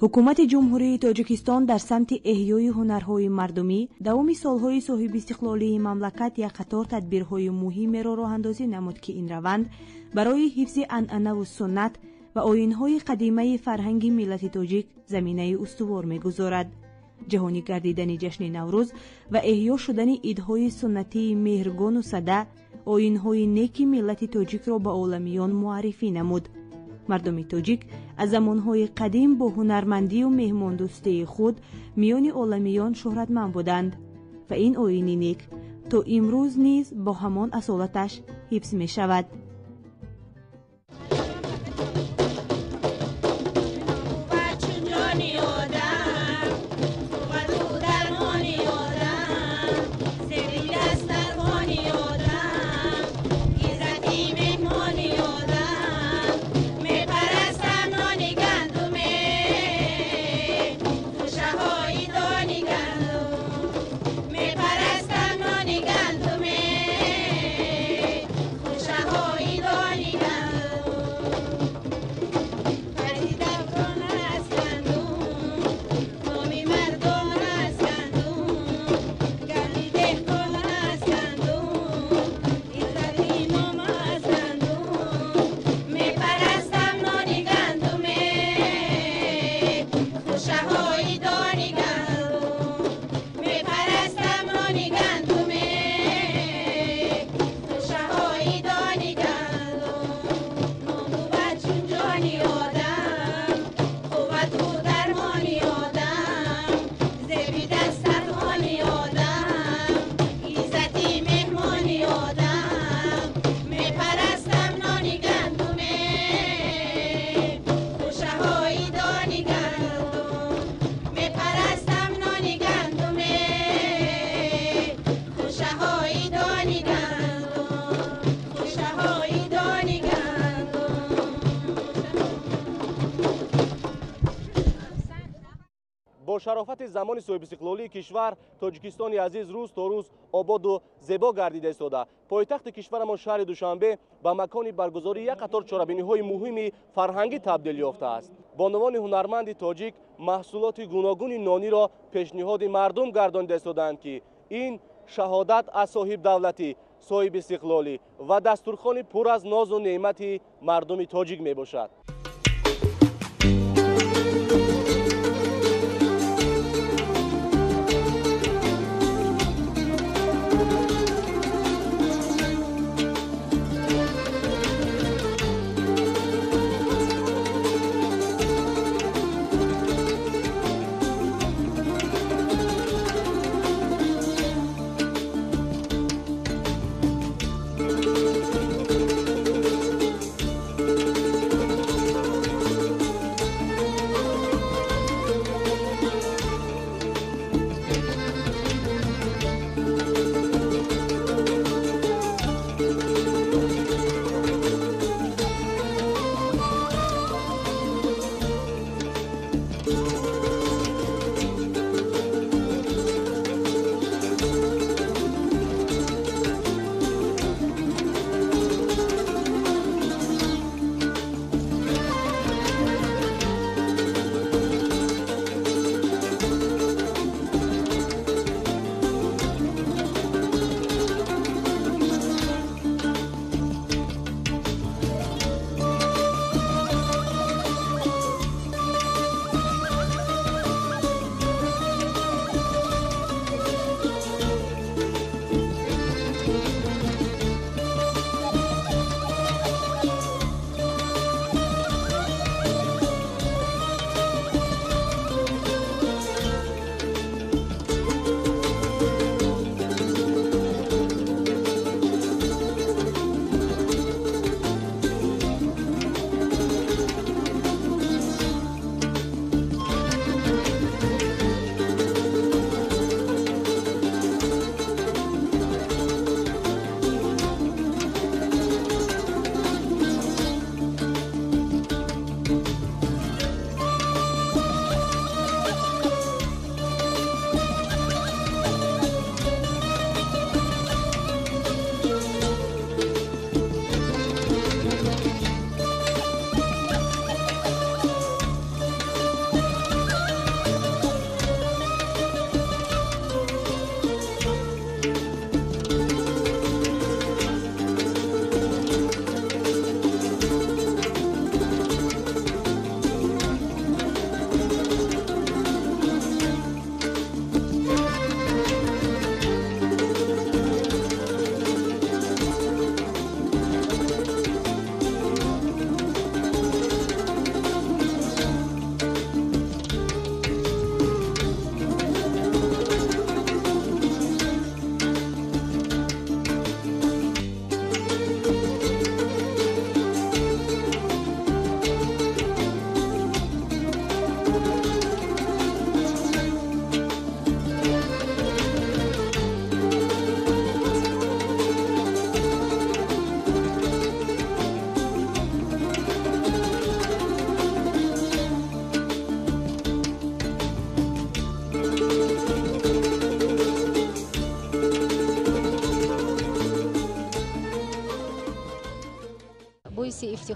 Ҳукумати Ҷумҳурии Тоҷикистон дар самти эҳёи ҳунарҳои мардумӣ давоми солҳои соҳибистиқлолии мамлакат як қатор тадбирҳои муҳимеро роҳандозӣ намуд, ки ин раванд барои ҳифзи анъанаву суннат ва оинҳои қадимаи фарҳанги миллати тоҷик заминаи устувор мегузорад. Ҷаҳонӣ гардидани ҷашни Наврӯз ва эҳё шудани идҳои суннатии Меҳргону Сада оинҳои неки миллати тоҷикро ба оламиён муаррифӣ намуд. Мардуми тоҷик аз замонҳои қадим бо ҳунармандию меҳмондӯстии худ миёни оламиён шӯҳратманд буданд ва ин оини нек то имрӯз низ бо ҳамон асолаташ ҳифз мешавад. Бо шарофати замони соҳибистиқлолии кишвар Тоҷикистони азиз рӯз то рӯз ободу зебо гардида истода. Пойтахти кишварамон шаҳри Душанбе ба макони баргузории як қатор чорабиниҳои муҳими фарҳангӣ табдил ёфтааст. Бонувони ҳунарманди тоҷик маҳсулоти гуногуни нониро пешниҳоди мардум гардонида истодаанд, ки ин шаҳодат аз соҳибдавлатӣ, соҳибистиқлолӣ ва дастурхони пур аз нозу неъмати мардуми тоҷик мебошад.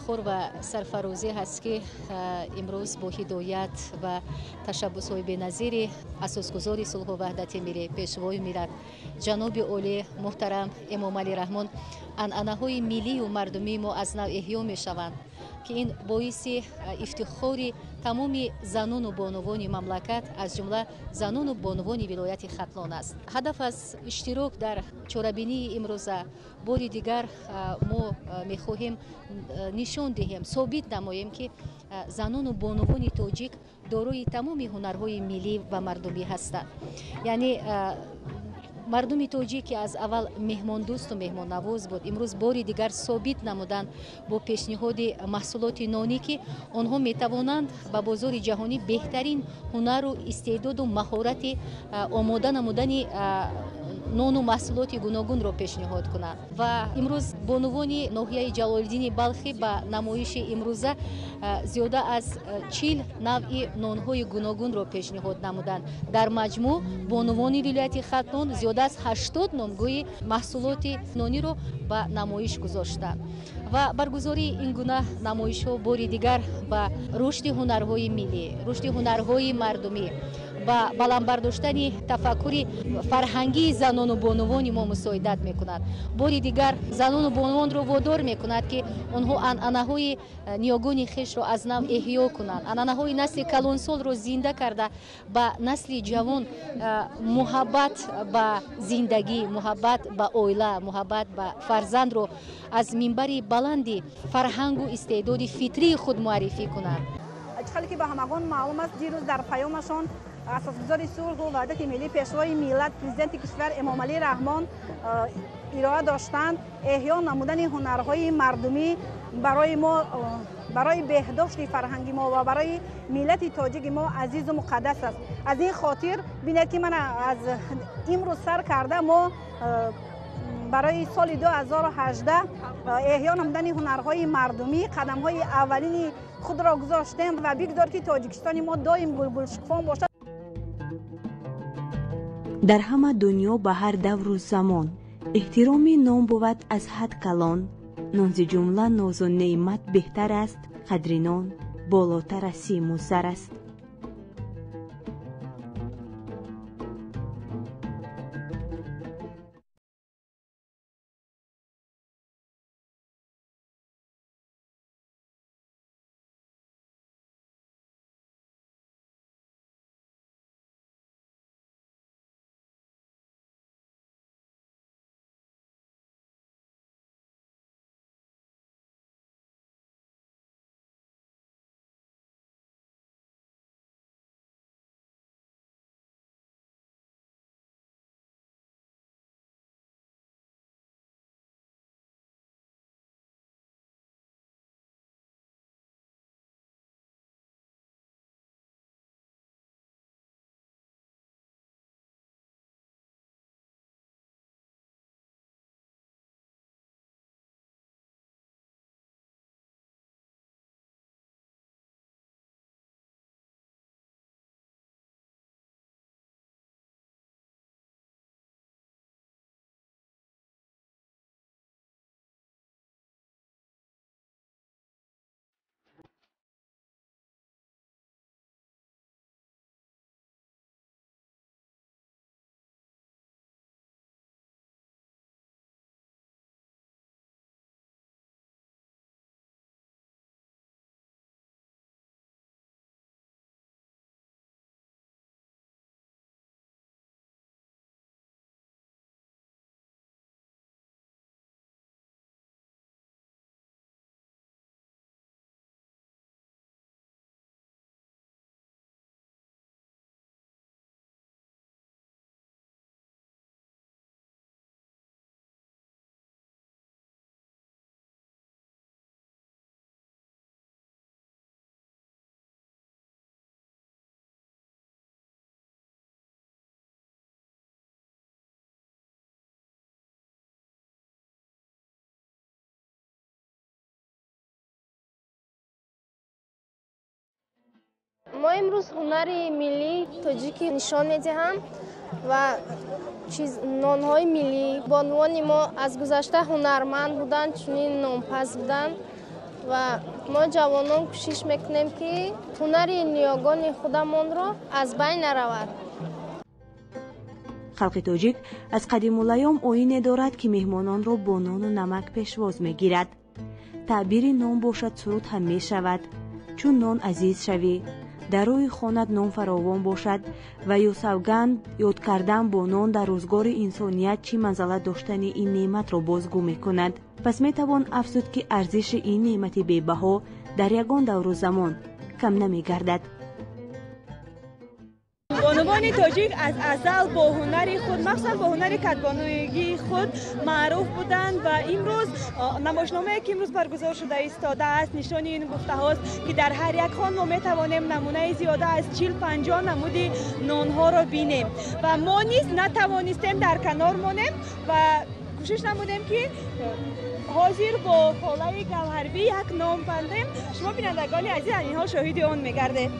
Ифтихор ва сарфарозӣ ҳаст, ки имрӯз бо ҳидоят ва ташаббусҳои беназири асосгузори сулҳу ваҳдати миллӣ, пешвои миллат, ҷаноби олӣ муҳтарам Эмомалӣ Раҳмон анъанаҳои миллию мардумии мо аз нав эҳё мешаванд, ки ин боиси ифтихори тамоми занону бонувони мамлакат, аз ҷумла занону бонувони вилояти Хатлон аст. Ҳадаф аз иштирок дар чорабинии имрӯза бори дигар мо мехоҳем нишон диҳем, собит намоем, ки занону бонувони тоҷик дорои тамоми ҳунарҳои миллӣ ва мардумӣ ҳастанд. Яъне мардуми тоҷик, ки аз аввал меҳмондӯсту меҳмоннавоз буд, имрӯз бори дигар собит намуданд бо пешниҳоди маҳсулоти нонӣ, ки онҳо метавонанд ба бозори ҷаҳонӣ беҳтарин ҳунару истеъдоду маҳорати омода намудани нону маҳсулоти гуногунро пешниҳод кунанд. Ва имрӯз бонувони ноҳияи Ҷалолиддини Балхӣ ба намоиши имрӯза зиёда аз 40 навъи нонҳои гуногунро пешниҳод намуданд. Дар маҷмӯъ бонувони вилояти Хатлон зиёда аз 80 номгӯи маҳсулоти нониро ба намоиш гузоштанд. Ва баргузории ин гуна намоишҳо бори дигар ба рушди ҳунарҳои миллӣ, рушди ҳунарҳои мардумӣ, ба баланд бардоштани тафаккури фарҳангии занону бонувони мо мусоидат мекунад. Бори дигар занону бонувонро водор мекунад, ки онҳо анъанаҳои ниёгони хешро аз нав эҳё кунанд, анъанаҳои насли калонсолро зинда карда ба насли ҷавон муҳаббат ба зиндагӣ, муҳаббат ба оила, муҳаббат ба фарзандро аз минбари баланди фарҳангу истеъдоди фитрии худ муаррифӣ кунанд. Чӣ хеле ки ба ҳамагон маълум аст, дирӯз дар паёмашон асосгузори сулҳу ваҳдати миллӣ, пешвои миллат, президенти кишвар Эмомалӣ Раҳмон ироа доштанд эҳё намудани ҳунарҳои мардумӣ барои мо, барои беҳдошти фарҳанги мо ва барои миллати тоҷики мо азизу муқаддас аст. Аз ин хотир бинед, ки ман аз имрӯз сар карда мо барои соли 2018 эҳё намудани ҳунарҳои мардумӣ қадамҳои аввалини худро гузоштем ва бигзор, ки Тоҷикистони мо доим гулгулшукуфон бошад. Дар ҳама дунё ба ҳар давру замон эҳтироми нон бувад аз ҳад калон. Нон зи ҷумла нозу неъмат беҳтар аст, қадри нон болотар аз симу зар аст. Мо имрӯз ҳунари миллии тоҷикӣ нишон медиҳам ва нонҳои миллӣ. Бонувони мо аз гузашта ҳунарманд буданд, чунин нонпаз буданд Ва мо ҷавонон кӯшиш мекунем, ки ҳунари ниёгони худамонро аз байн наравад. Халқи тоҷик аз қадимулайём оине дорад, ки меҳмононро бо нону намак пешвоз мегирад. Таъбири нон бошад, суруд ҳам мешавад. Чун нон азиз шавӣ, дар рӯи хонат нон фаровон бошад ва ё савганд ёд кардан бо нон дар рӯзгори инсоният чӣ манзалат доштани ин неъматро бозгӯ мекунад. Пас метавон афзуд, ки арзиши ин неъмати бебаҳо дар ягон давру замон кам намегардад. Бонувони тоҷик аз азал бо ҳунари худ, махсусан бо ҳунари кадбонугии худ маъруф буданд ва имрӯз намоишномае, ки имрӯз баргузор шуда истодааст, нишони ин гуфтаҳост, ки дар ҳар як хон мо метавонем намунаи зиёда аз 40-50 намуди нонҳоро бинем ва мо низ натавонистем дар канор монем ва кӯшиш намудем, ки ҳозир бо холаи Гавҳарбӣ як нон пандем. Шумо, бинандагони азиз, инҳо шоҳиди он мегардед.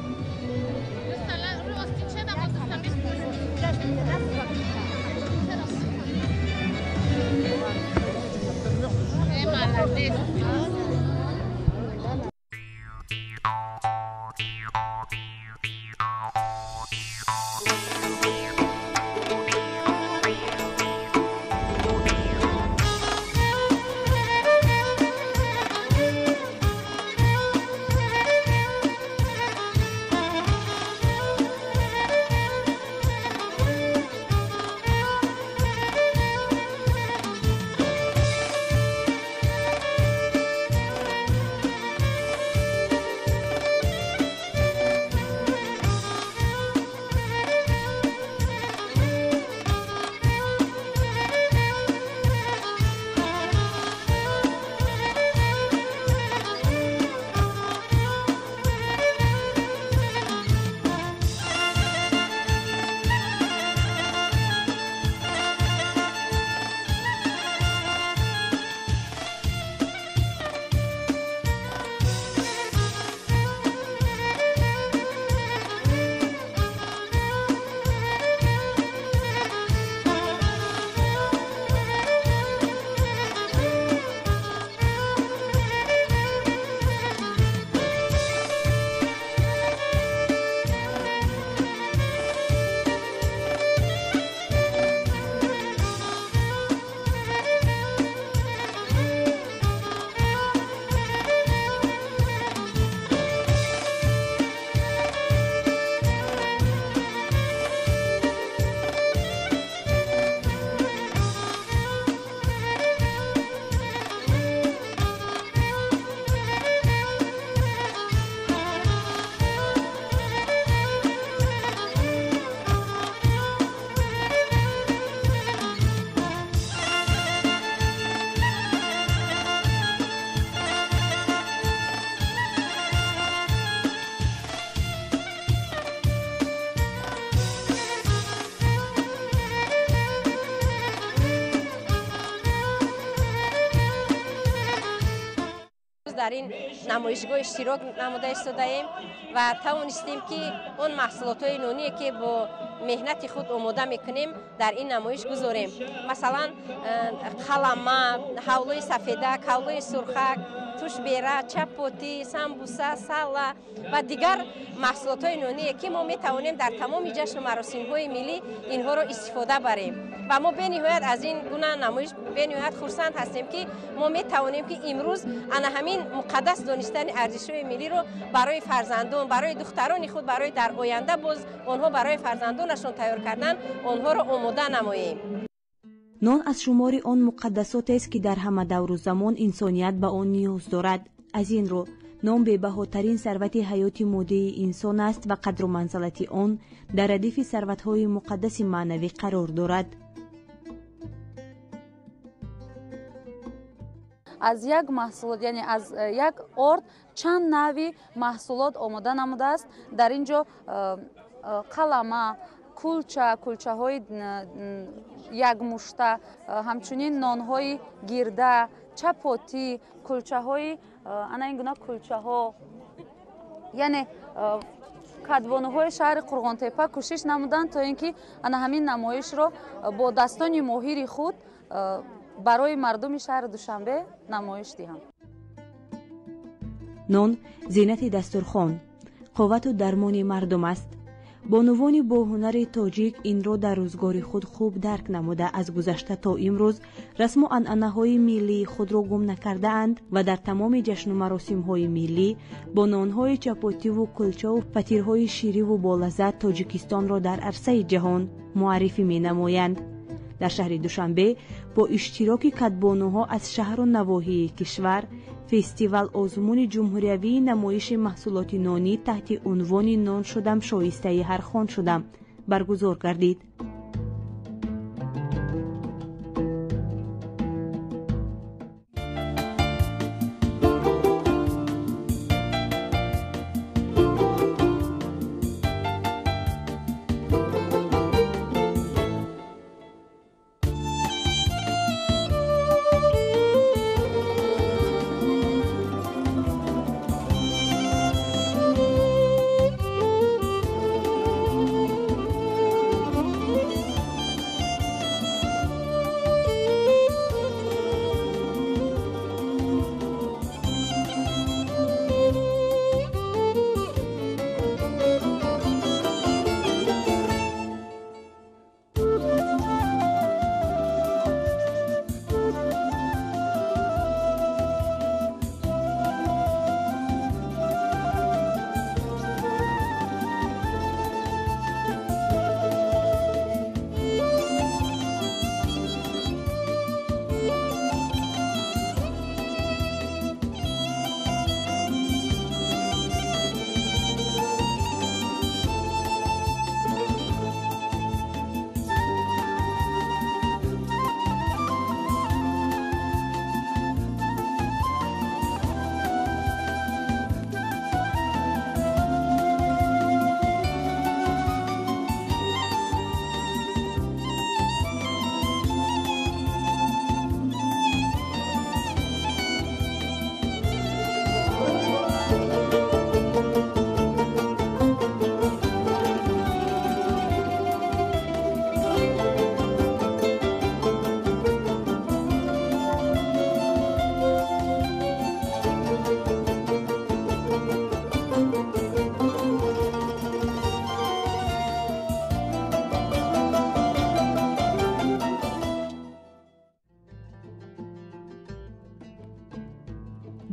Дар ин намоишгоҳ иштирок намуда истодаем ва тавонистем, ки он маҳсулотҳои ноние, ки бо меҳнати худ омода мекунем, дар ин намоиш гузорем. Масалан, қалама, ҳавлои сафедак, ҳавлои сурхак, тушбера, чапотӣ, самбуса, сала ва дигар маҳсулотҳои ноние, ки мо метавонем дар тамоми ҷашну маросимҳои миллӣ инҳоро истифода барем. Ва мо бениҳоят аз ин гуна намоиш бениҳоят хурсанд ҳастем, ки мо метавонем, ки имрӯз ана ҳамин муқаддас донистани арзишҳои миллиро барои фарзандон, барои духтарони худ, барои дар оянда боз онҳо барои фарзандонашон тайёр кардан, онҳоро омода намоем. Нон аз шумори он муқаддасотест, ки дар ҳама давру замон инсоният ба он ниёз дорад. Аз ин рӯ нон бебаҳотарин сарвати ҳаёти моддии инсон аст ва қадру манзалати он дар радифи сарватҳои муқаддаси маънавӣ қарор дорад. Аз як маҳсулот, яъне аз як орд чанд навъи маҳсулот омода намудааст. Дар ин ҷо қалама, кулча, кулчаҳои якмушта, ҳамчунин нонҳои гирда, чапотӣ, кулчаҳои ана ин гуна кулчаҳо. Яъне кадбонуҳои шаҳри Қурғонтеппа кӯшиш намуданд, то ин ки ана ҳамин намоишро бо дастони моҳири худ барои мардуми шаҳри Душанбе намоиш диҳанд. Нон зинати дастурхон, қуввату дармони мардум аст. Бонувони боҳунари тоҷик инро дар рӯзгори худ хуб дарк намуда, аз гузашта то имрӯз расму анъанаҳои миллии худро гум накардаанд ва дар тамоми ҷашну маросимҳои миллӣ бо нонҳои чапотиву кулчаву фатирҳои шириву болаззат Тоҷикистонро дар арсаи ҷаҳон муаррифӣ менамоянд. Дар шаҳри Душанбе бо иштироки кадбонуҳо аз шаҳру навоҳии кишвар фестивал озмуни ҷумҳуриявии намоиши маҳсулоти нонӣ таҳти унвони «Нон шудам, шоистаи ҳар хон шудам» баргузор гардид.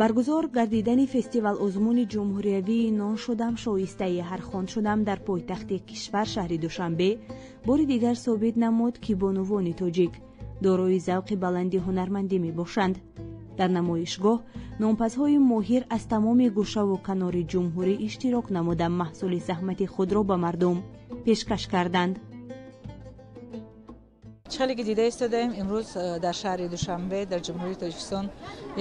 Баргузор гардидани фестивал озмуни ҷумҳуриявии «Нон шудам, шоистаи ҳар хон шудам» дар пойтахти кишвар шаҳри Душанбе бори дигар собит намуд, ки бонувони тоҷик дорои завқи баланди ҳунармандӣ мебошанд. Дар намоишгоҳ нонпазҳои моҳир аз тамоми гӯшаву канори ҷумҳурӣ иштирок намуда, маҳсули заҳмати худро ба мардум пешкаш карданд. Хеле ки дида истодаем, имрӯз дар шаҳри Душанбе дар Ҷумҳурии Тоҷикистон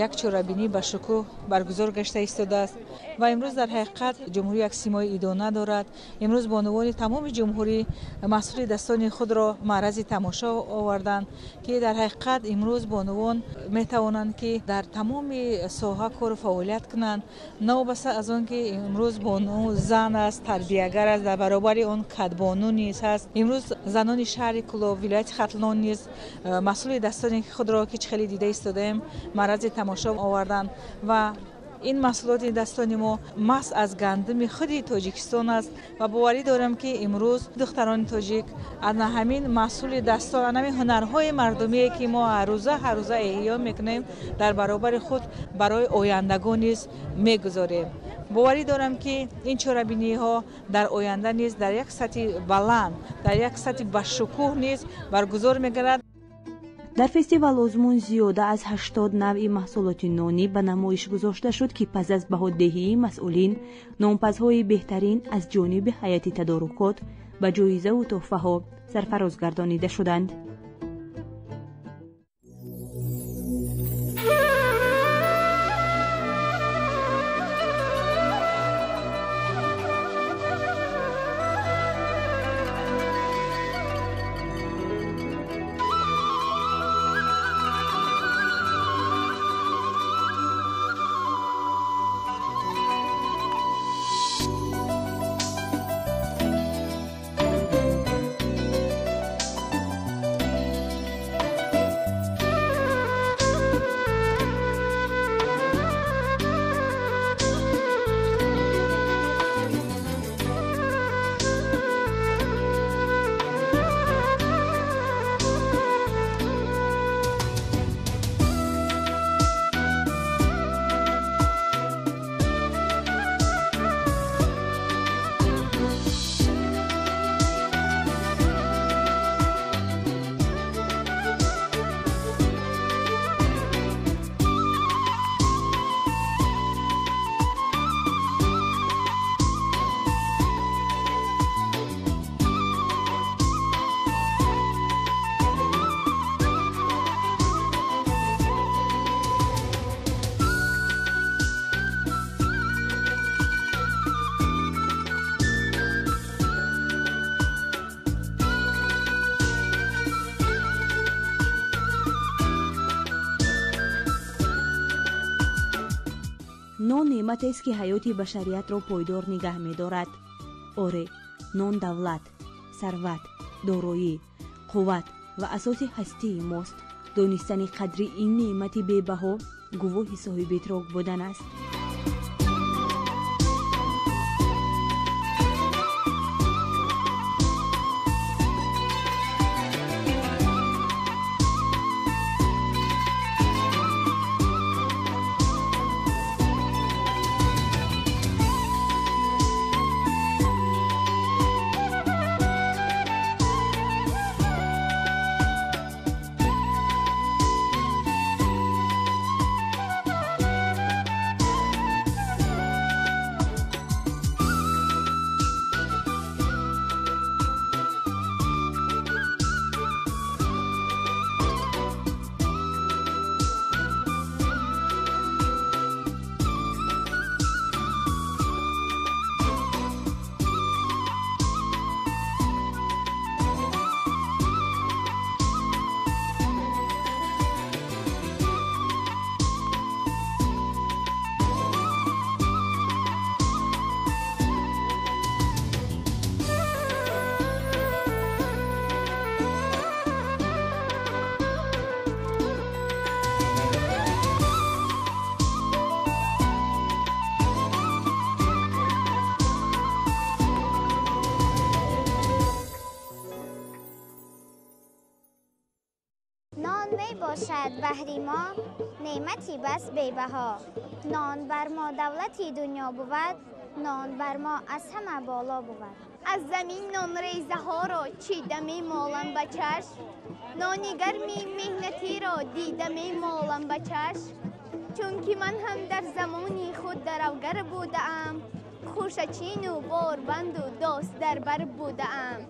як чорабинӣ ба шукӯҳ баргузор гашта истодааст ва имрӯз дар ҳақиқат ҷумҳурӣ як симои идона дорад. Имрӯз бонувони тамоми ҷумҳурӣ маҳсули дастони худро маърази тамошо оварданд, ки дар ҳақиқат имрӯз бонувон метавонанд, ки дар тамоми соҳа кору фаъолият кунанд. Новобаста аз он ки имрӯз бону зан аст, тарбиягар аст, дар баробари он кадбону низ ҳаст. Имрӯз занони шаҳри Кӯлоб, вилояти Хатлон низ маҳсули дастони худро, ки хеле дида истодаем, маърази тамошо оварданд ва ин маҳсулоти дастони мо маҳз аз гандуми худи Тоҷикистон аст ва боварӣ дорам, ки имрӯз духтарони тоҷик ана ҳамин маҳсули дастон, ана ҳамин ҳунарҳои мардумие, ки мо ҳаррӯза ҳаррӯза эҳё мекунем, дар баробари худ барои ояндагон низ мегузорем. Боварӣ дорам, ки ин чорабиниҳо дар оянда низ дар як сатҳи баланд, дар як сатҳи башукӯҳ низ баргузор мегардад. Дар фестивал озмун зиёда аз 80 навъи маҳсулоти нонӣ ба намоиш гузошта шуд, ки пас аз баҳодиҳии масъулин нонпазҳои беҳтарин аз ҷониби ҳайати тадорукот ба ҷоизаву тӯҳфаҳо сарфароз гардонида шуданд. Неъматест, ки ҳаёти башариятро пойдор нигаҳ медорад. Оре, нон давлат, сарват, дороӣ, қувват ва асоси ҳастии мост. Донистани қадри ин неъмати бебаҳо гувоҳи соҳибидрок будан аст. Бошад баҳри мо неъмати бас бебаҳо. Нон бар мо давлати дунё бувад, нон бар мо аз ҳама боло бувад. Аз замин нонрезаҳоро чида мемолам ба чашм, нони гарми меҳнатиро дида мемолам ба чашм. Чунки ман ҳам дар замони худ даравгар будаам, хушачину борбанду дост дар бар будаам.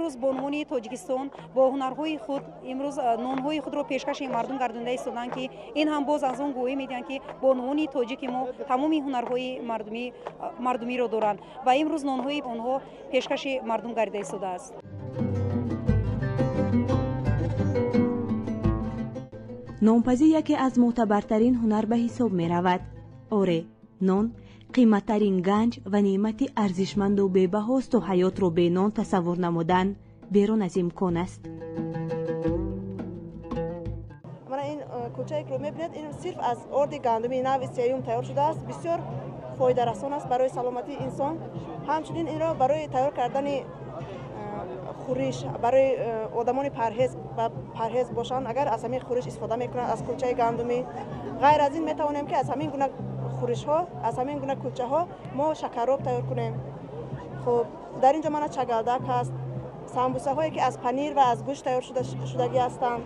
Имрӯз бонувони Тоҷикистон бо ҳунарҳои худ имрӯз нонҳои худро пешкаши мардум гардонда истоданд, ки ин ҳам боз аз он гувоҳӣ медиҳанд, ки бонувони тоҷики мо тамоми ҳунарҳои мардумиро доранд ва имрӯз нонҳои онҳо пешкаши мардум гардида истодааст. Нонпазӣ яке аз мӯътабартарин ҳунар ба ҳисоб меравад. Оре, нон қиматтарин ганҷ ва неъмати арзишманду бебаҳосту ҳаётро бе нон тасаввур намудан берун аз имкон аст. Мана ин кулчае ки мебинед, ин сирф аз орди гандуми нави сеюм тайёр шудааст. Бисёр фоидарасон аст барои саломатии инсон. Ҳамчунин инро барои тайёр кардани хӯриш барои одамони парҳез ва парҳез бошанд, агар аз ҳамин хӯриш истифода мекунанд, аз кулчаи гандумӣ. Ғайр аз ин метавонем, ки аз ҳамин гуна хӯришҳо, аз ҳамин гуна кулчаҳо мо шакароб тайёр кунем. Хуб, дар ин ҷо мана чагалдак ҳаст, самбусаҳое, ки аз панир ва аз гӯшт тайёр шудагӣ ҳастанд.